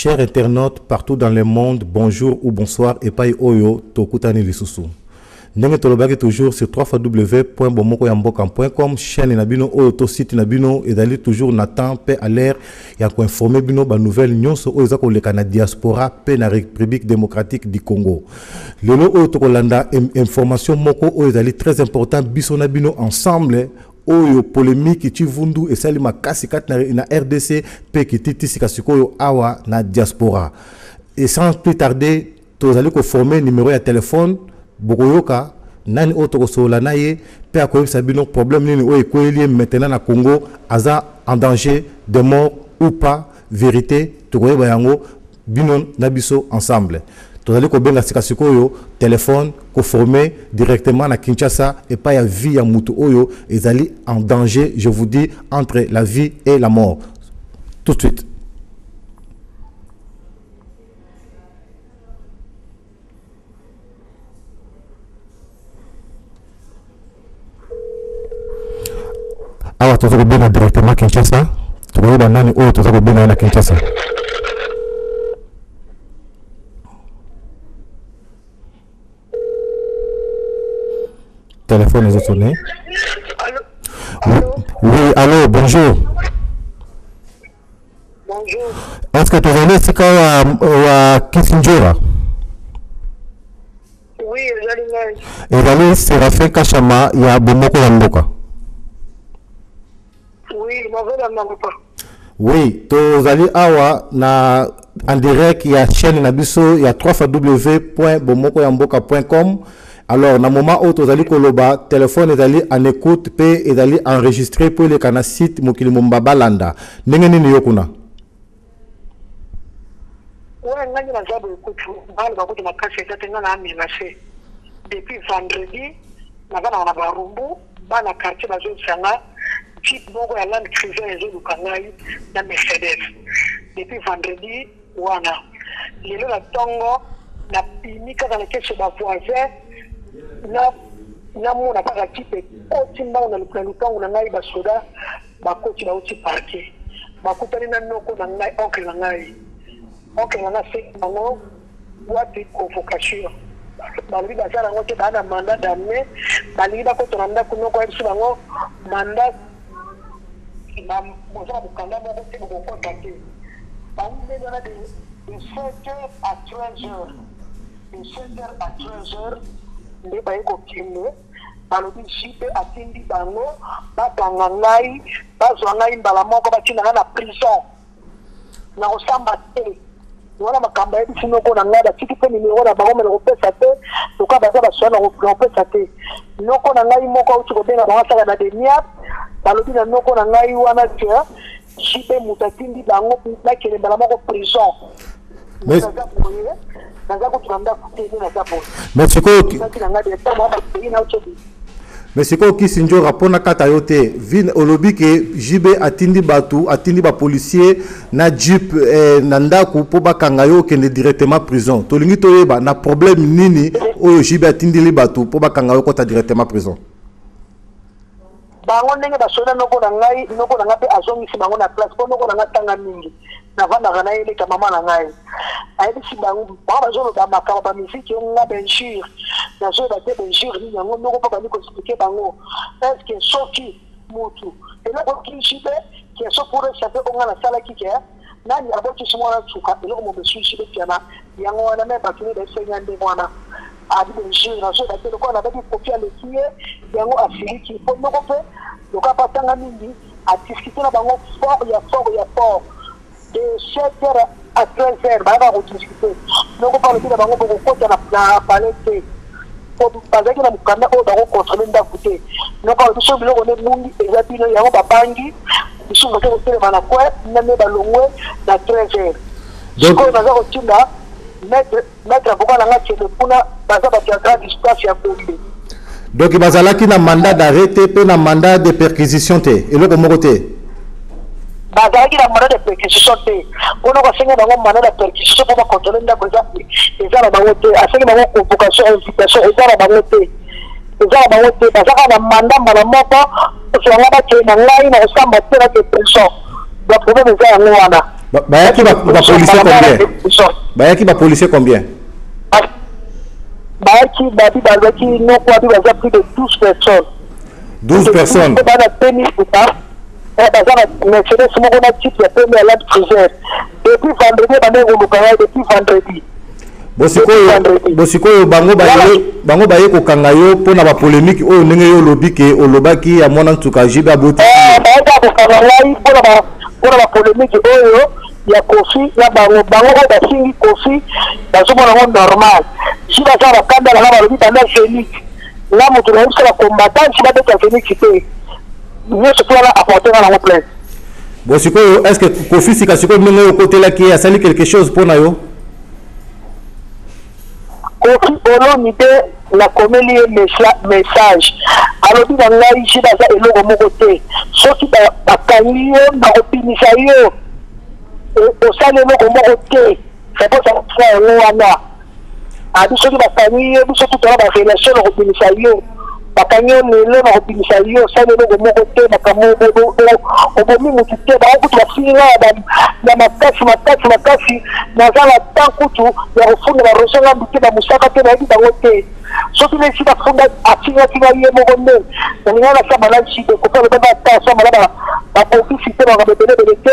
Chers internautes partout dans le monde, bonjour ou bonsoir epai oyo tokutani lisusu. Ndenge tolobaki toujours sur www.bomokoyamboka.com chaîne na bino oyo to site na bino ezali toujours na temps pe à l'air ya koinformer bino ba nouvelles nyonso oyo eza koleka na diaspora pe na République démocratique du Congo. Lelo oyo tokolanda information moko oyo ezali très important biso na bino ensemble oyo polemique Tshivundu esali makasi kati na RDC pe kititi sika sikoyo awa na diaspora. Et sans plus tarder, tozali ko former numéro ya téléphone bokoyoka nani oyo tokosolola na ye pe akoyebisa bino problème nini oyo ekweyeli ye maintenant na Congo, aza en danger de mort ou pas, vérité tokoyeba yango bino na biso ensemble. Tozali kobenga sika sikoyo téléphone koformer directement na Kinshasa epai ya vie ya mutu oyo ezali en danger, je vous dis, entre la vie et la mort. Tout de suite. Awa toza kobenga directement Kinshasa, tokoyeba nani oyo toza kobenga ye na Kinshasa. Téléphone ezo sonner. Allô? Oui, allô, bonjour. Bonjour. Est-ce que tozali esika ya Kisinjora? Oui, ezali ngai. Ezali Séraphin Kashama ya Bomoko ya Mboka. Oui, nazolanda papa. Oui, tozali awa na en direct ya chaîne na biso ya www.bomokoyamboka.com. Alors na moment oyo tozali koloba, téléphone ezali en écoute pe ezali enregistré po eleka na site mokili momba balanda. Ndenge nini yo kuna? Ouais, ngai naza boye kutu, bana bakutu makasi eza te, ngai na menacé depuis vendredi, naza na Barumbu, bana quartier bazoyebisa nga jeep moko ya Land Cruiser ezoluka ngai na Mercedes depuis vendredi wana. Lelo na ntongo napimi kaka na kese ba voisin na namona kaka jeep ekoti mbango na lupango na ngai, basoda bakoti bauti parquet, bakutani na noko na ngai, oncle na ngai, oncle na ngai asengi bango wapi convocation, balobi baza nango te, baa na mandat d'amener, balingi bakota na ndako noko ayebisi bango mandat boza na mokanda moko te, bokokota te. Bawumeli wana de 7h à 13h, de 7h à 13h nde baye kokende. Balobi JB atindi bango bakanga ngai, bazwa ngai mbala moko batinda ngai na prison, nakosamba te. Wana makambo ayebisi noko na ngai, batiki mpe numero na bango, me nakopesa te, lokola baza basoda nakopesa te. Noko na ngai moko auti kobenga bango asaka na deniap, balobi na noko na ngai wana ke JB moto atindi bango bakende mbala moko prison. Naza boye, naza kutu na ndako te, nde naza boye. Mais sikoyo na ngai ntango bakei na otobi. Mais sikoyo Kisi Njora, mpona kata yo te, vi olobi ke JB atindi bato, atindi ba policier na jeep na ndako mpo bakanga yo okende directement prison. Tolingi toyeba na problème nini oyo JB atindili bato mpo bakanga yo kota directement prison. Bango ndenge basoda noko na ngai, noko na ngai mpe azongisi bango na place mpo noko na ngai tanga mingi, navandaka na ye leka mama na ngai ayebisi bango, bango bazoloba makambo ba musique yo nga benjure nazoyeba te benjure nini yango, noko mpo bandi koexplike bango est ce que soki mutu eloko kijibe question pour échapper onga nasalaki ke nani abotisi mwana suka eloko mobesu jibe piana yango wana me bato ne baesenga ndenge wana abi benjure nazoyeba te lokola nabaki kofi aleki ye yango asiliki mpo noko mpe lokola mpe atanga mingi adiskute na bango fort ya fort ya fort de 7h à 13h bayaka kodiskute noko mpe alobi na bango bokokota na palais te, bazalaki na mokanda oyo bakokontrole ndako te. Noko alobi so biloko nde ebungi eza bino, yango babangi lisusu bake kotelema na coin nde balongwe na 13h. Sikoyo naza kotinda maître avocat na nga kende kuna, baza bato ya grande distance ya Gombe. Donc bazalaki na mandat d'arrêt te mpe na mandat de perquisition te, eloko moko te. Bazalaki na mandat de perquisition te, mpona kosenga bango mandat de perquisition mpo bakontrole ndako eza na bango te. Asengi bango convocation, invitation eza na bango te, eza na bango te. Baza kaka na mandat mbala moko ozwanga bakende na ngai na kosamba te nake prison. Ba problème eza yango wana. Bayaki bapolicier combien? Bayaki bapolicier combien? Bayaki babi bazaki noko abi baza plus de 12 personnes. 12 personnes. Bana pemi kuta baza na Mercedes moko na type ya pembe ya Land Cruiser. Depuis vendredi bandeko koluka ngai, depuis vendredi. Bosikoyo bango baye kokanga yo mpona bapolémique oyo ndenge yo olobi ke olobaki ya mwana nsuka JB aboti. Bayaka kokanga ngai mpona bapolémique oyo ya Kofi na bango. Bango oyo bafingi Kofi bazomona yango normal. JB aza bakanda nanga, balobi banda Zénith nga moto nayebisa bacombattant si babeta Zénith te, nyonso mpe wana apporte nga nango plainte. Bon, sikoyo est ce que Kofi sika sikoyo ndenge oyo okotelaki ye asali quelque chose mpona yo? Kofi Olomide, nakomeli ye message, alobi na ngai JB aza eloko moko te, soki bakangi yo bakobimisa yo, osali eloko moko te. Réponse ya yango wana abi soki bakangi yo, biso tutala barelation, na kobimisa yo, bakangi yo lelo na kobimisa yo, osali eloko moko te, makambo obomi mutu te. Bango kutu bafingi nga ya makasi makasi makasi. Naza na temps kutu ya kofunda baroger ngambi te, bamusaka te, nayebi bango te. Soki nesi bafunda afingafinga ye moko nde nalinga nasamba na JB. Kofi alobaka ata asamba na babokisi te, makambo ebelebele te.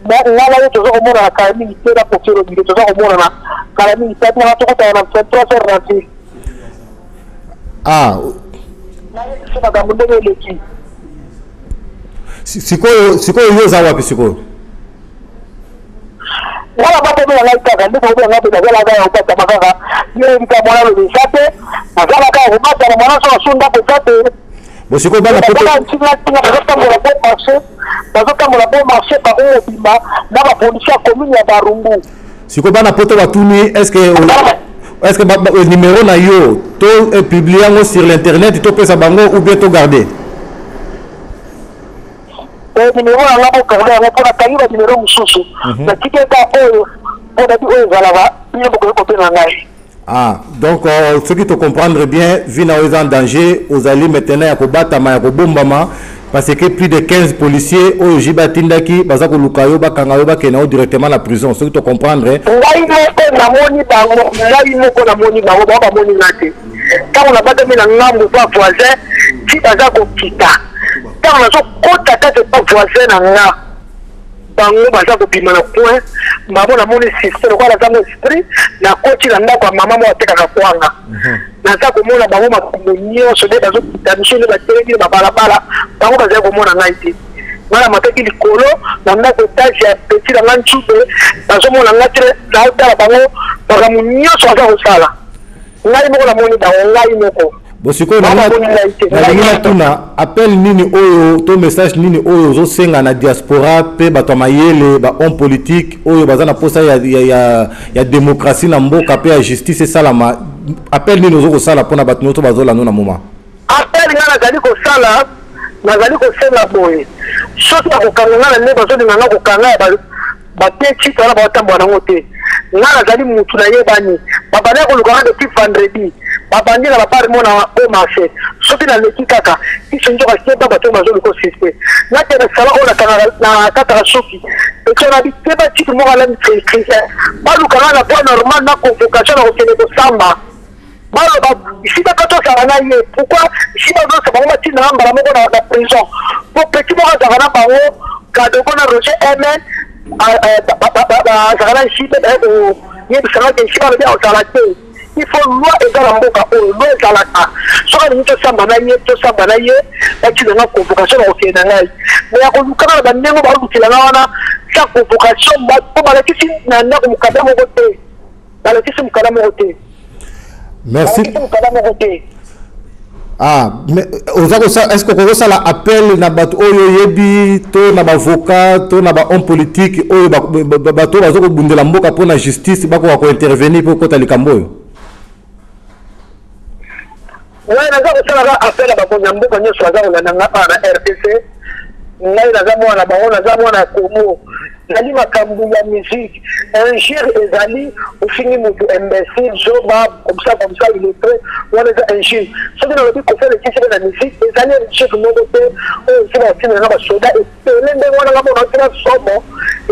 Nga na ye toza komonana kala mingi te, na Kofi Olomide toza komonana kala mingi te. Abinanga tokotana na 23 heures na ville. Ah. Nayebisi makambo ndenge eleki. Sikoyo yo oza wapi sikoyo? Wana bakomela ngai kaka nde bakomela ngai mpe nazalaka ya kobatama kaka. Yo oyebi kaka mwana lobi eza te, nazalaka ya kobatama mwana so asu ndako eza te. Bon, sikoyo bana poto ntingatinga bazotambola bon marché, bazotambola bon marché bango mobimba na bapolisi ya commune ya Barumbu. Sikoyo bana poto batuni est ce que numéro na yo to publie yango sur l'internet, topesa bango ou bien to garder? Numéro na nga bogarde yango mpo nakangi banumero mosusu, natiki eka oyo mpo nabi oyo ezalaka bino bokoki kobenga ngai. Ah, donc soki tocomprendre bien, vie na yo eza en danger, ozali maintenant ya kobatama, ya kobombama, parce que plus de 15 policiers oyo JB atindaki baza koluka yo, bakanga yo, bakende yo directement na prison, soki tocomprendre. Ngai moko namoni bango, ngai moko namoni bango, bango bamoni nga te. Ntango nabatami na ngambo pa voisin ti baza kokita, ntango nazokota kati pa voisin na nga, bango baza kobima na coin. Bango namoni suspect lokola nazango esprit. Nakoti na ndako ya mama moko atekaka kwanga, naza komona bango makambo nyonso nde bazokita miso nde batelemi na babalabala. Bango bazali komona ngai te. Ngai namataki likolo na ndako etage ya petit na ngai Ncube, bazomona ngai te. Naotala bango makambo nyonso baza kosala, ngai moko namoni bango, ngai moko. Bon, sikoyo nalingi natuna appel nini oyo to message nini oyo ozosenga na diaspora mpe bato ya mayele, bahomme politique oyo baza na mposa ya démocratie na mboka mpe ya justice esalama? Appel nini ozo kosala mpona bato nyonso bazolanda na moment? Appel ngai nazali kosala, nazali kosenga boye: soki bakokanga ngai na nde bazolinga nga kokanga ya bateti wana, baotambola nango te. Ngai nazali mutu nayebani, babandaki koluka nga depuis vendredi, babandi na babare mo na au marché. Soki naleki kaka kiso nzoka keba, bato oyo bazoluka suspect. Nakende sala oyo nakataka suki eto na biteba tipe moko alami Christian, baluka nga na voie normale na convocation na kokende kosamba. Baloba sika ka tosala na ye pourquoi si bazosa bango batindanga mbala moko na prison? Po petit moko azalaka na bango, Kadogo na Roger Mn, azalaka na JB, baye koyebisanga ke JB alobi akozala te. Il faut loi eza na mboka oyo, loi ezalaka. Soki alingi tosamba na ye, tosamba na ye, batindanga convocation na kokende na ngai. Mais ya kolukaka na bandenge balukela nga wana sa convocation, po balakisi na ndako mokanda moko te, balakisi mokanda moko te. Merci. Balakisi mokanda moko te. Ah, mais oza kosala, est ce que okokosala appel na bato oyo oyebi to na baavocat to na bahomme politique oyo bato oyo baza kobundela mboka mpo na justice bakoka kointervenir mpo okota likambo oyo? Ngai naza kosalaka appel ya bakonzi ya mboka nyonso baza kolanda nga awa na RDC. Ngai naza mwana bango, naza mwana ya Congo. Ezali makambo ya musique, injure ezali ofingi motu imbécile, zoba, comme ça, comme ça, illettré, wana eza injure. Soki nalobi Kofi alekisi mpe na musique, ezali injure moko te. Oyo esi batinda nga basoda ebele ndenge wana, nga mona otina somo.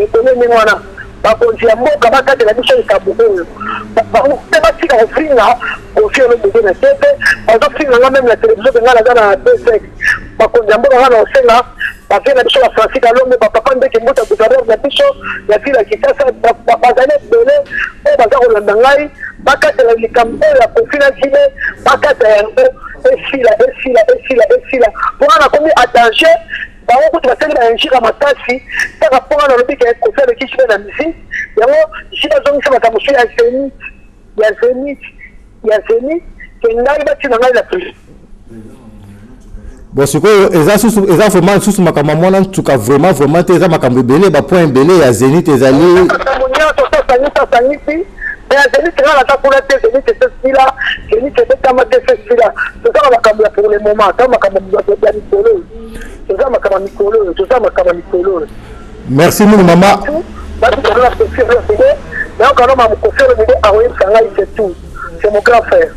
Ekole ndenge wana, bakonzi ya mboka bakatela biso likambo oyo. Bango mpe batika kofinga Koffi Olomide na TV, bazofinga nga meme na television ke nga naza na 2 Bakonzi ya mboka, nga na osenga bavie na biso ba Francis Kalombo, bapapa Ndeke Mbuta, gouverneur na biso ya ville ya Kinshasa, bazali ebele oyo baza kolanda ngai, bakatela likambo oyo ya Koffi na JB, bakata yango esila, esila, esila, esila, mpo nga nakomi a danger. Bango kutu basali ba injure makasi kaka mpo nga nalobi ke Koffi aleki JB na musique. Yango JB azongisa makambo mosusu ya Zenith, ya Zenith, ya Zenith, ke ngai batina ngai na prison. Bon, sikoyo eza susu, eza vraiment susu makambo ya mwana nsuka, vraiment vraiment te. Eza makambo ebele, bapoint ebele ya Zenith ezali makambo nyonso tosangisi, asangisi, mais ya Zenith nga naza kuna te. Zenith esesila, Zenith ebetama te, esesila. Toza na makambo ya pour le moment, toza makambo ya mikolo oyo, toza makambo ya mikolo oyo, toza makambo ya mikolo oyo. Merci mingi, mama. Batikala Koffi Olomide, nayoka no Koffi Olomide akoyebisa ngai, c'est tout, c'est mon grand frère.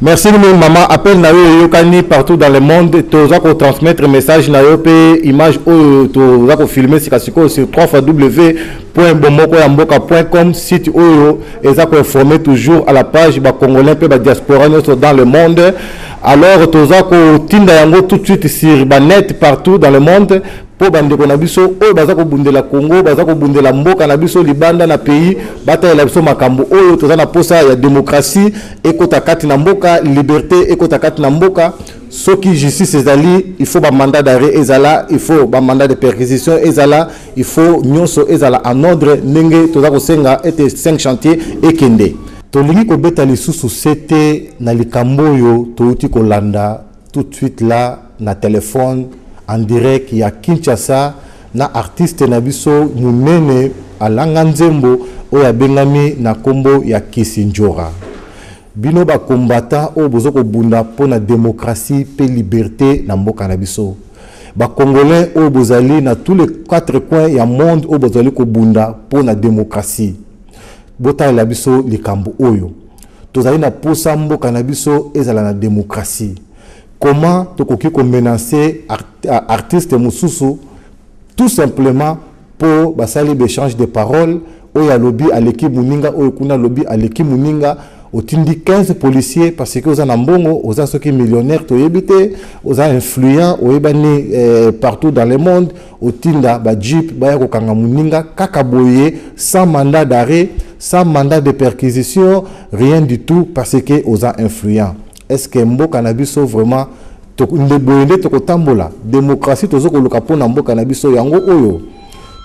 Merci mingi, mama. Appel na yo eyokani partout dans le monde. Toza kotransmettre message na yo mpe image oyo toza kofilme sika sikoyo sur 3 fois w point bomoko ya mboka point com, site oyo eza koinformer toujours à la page bacongolais mpe badiaspora nyonso dans le monde. Alors toza kotinda yango tout de suite sur banet partout dans le monde, mpo bandeko na biso oyo baza kobundela Congo, baza kobundela mboka na biso libanda na pays, batalela biso makambo oyo. Toza na posa ya démocratie ekota kati na mboka, liberté ekota kati na mboka. Soki justice ezali, il faut bamandat d'arrêt ezala, il faut bamandat de perquisition ezala, il faut nyonso ezala en ordre, ndenge toza kosenga ete 5 chantier ekende. Tolingi kobeta lisusu sete na likambo oyo touti kolanda tout de suite là na téléphone en direct ya Kinshasa na artiste na biso monene alanga nzembo oyo abengami na nkombo ya Kisi Njora. Bino bacombattant oyo boza kobunda mpo na démocratie mpe liberté na mboka na biso, bacongolais oyo bozali na tous les quatre coins ya monde, oyo bozali kobunda mpo na démocratie, botalela biso likambo oyo. Tozali na posa mboka na biso ezala na démocratie. Comment tokoki komenacer artiste mosusu tout simplement mpo basali baéchange de parole, oyo alobi aleki moninga, oyo kuna alobi aleki moninga, otindi 15 policiers parce que oza na mbongo, oza soki millionnaire, toyebi te, oza influent, oyebani partout dans le monde, otinda bajeep baya kokanga moninga kaka boye, sans mandat d'arrêt, sans mandat de perquisition, rien du tout, parce que oza influent? Est ce que mboka na biso vraiment nde boye nde tokotambola? Démocratie toza koluka mpona mboka na biso, yango oyo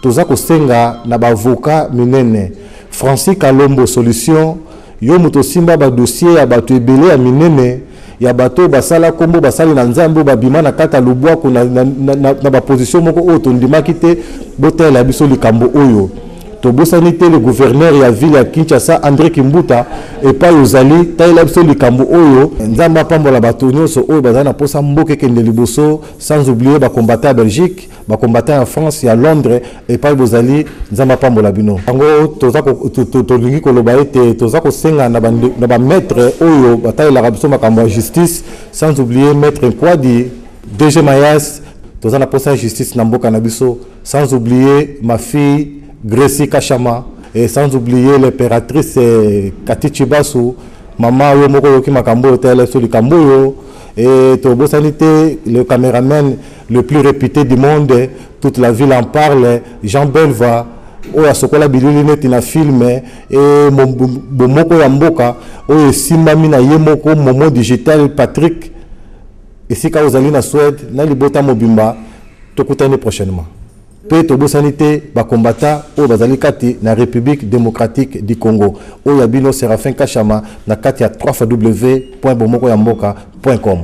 toza kosenga na baavocat minene. Francis Kalombo Solution, yo moto osimba badossier ya bato ebele ya minene, ya bato oyo basala nkombo, basali na Nzambe, oyo babima na kati ya lubwaku na baposition moko oyo tondimaki te, botalela biso likambo oyo. Tobosani te le gouverneur ya ville ya Kinshasa, André Kimbuta, epai ozali, talela biso likambo oyo. Nzambe apambola bato nyonso oyo bazali na mposa mboka ekende liboso, sans oublier bacombattant ya Belgique, bacombattant ya France, ya Londres, epai bozali, Nzambe apambola bino. Yango tolingi koloba ete toza kosenga na bamaître oyo batalelaka biso makambo ya justice, sans oublier maître Nkwadi, DG Mayas, toza na posa ya justice na mboka na biso, sans oublier ma fille Gracie Kashama et sans oublier l'impératrice Kati Chibasu. Mama, oyo moko oyoki makambo oyo, tala biso likambo oyo. Et tobosani te le caméraman le plus réputé du monde, toute la ville en parle, Jean Belva, oyo asokola bilili neti na film e bomoko ya mboka oyo esimbami na ye moko. Momo Digital, Patrick, esika ozali na Suède na libota mobimba, tokutani prochainement. Mpe tobosani te bacombattant oyo bazali kati na République démocratique du Congo. Oyo ya bino Séraphin Kashama na kati ya 3 w bomoko ya mboka com.